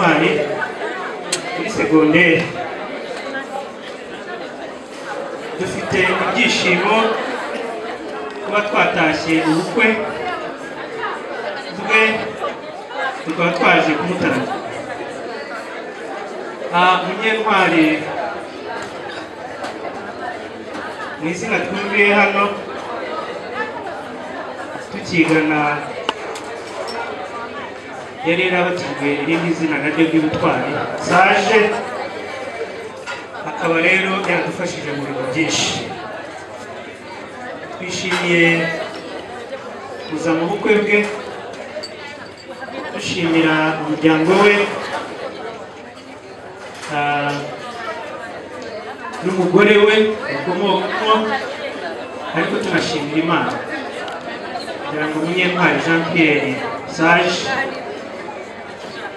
Munyentwari muri segonderi. Dufite ibyishimo kuba twatashye ubukwe bwe, tukaba twaje kumutaramira. Munyentwari mu izina twumviye hano tukigana yari yarabatijwe irindi zina naryo ry'ubutwari Sage, akaba rero yaradufashije mu bintu byinshi. Twishimiye kuza mu bukwe bwe, dushimira umuryango we n'umugore we bakomokamo, ariko tunashimira Imana kugira ngo Munyentwari Jean Pierre Sage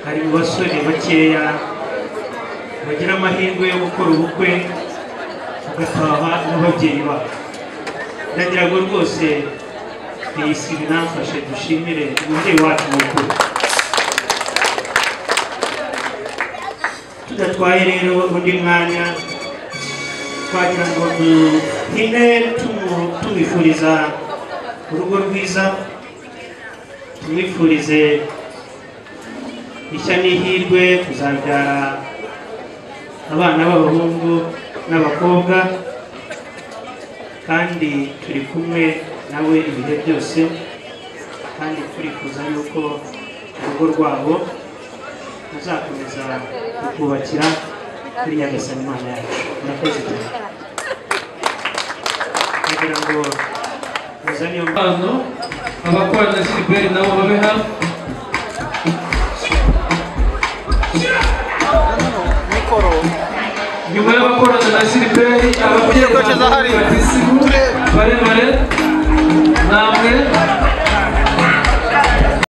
ari mu basore bakeya bagira amahirwe yo gukora ubukwe ugataha n'ababyeyi babo. Ndagira ngo rwose iyi si binamfashe dushimire umubyeyi wacu mukuru. Tudatwaye rero undi mwanya, twagira ngo duhine tumwifuriza urugo rwiza, tumwifurize ishya n'ihirwe kuzabyara abana b'abahungu n'abakobwa, kandi turi kumwe nawe ibihe byose, kandi turifuza yuko urugo rwabo ruzakomeza kukubakira kuri Nyagasani Imana yacu. Murakoze cyane. Kugira ngo muzane iyo mpano, abakorana na Gilbert nabo babe hafi. Nyuma y'abakorana na Gilbert, ababyeyi batisimu barebare.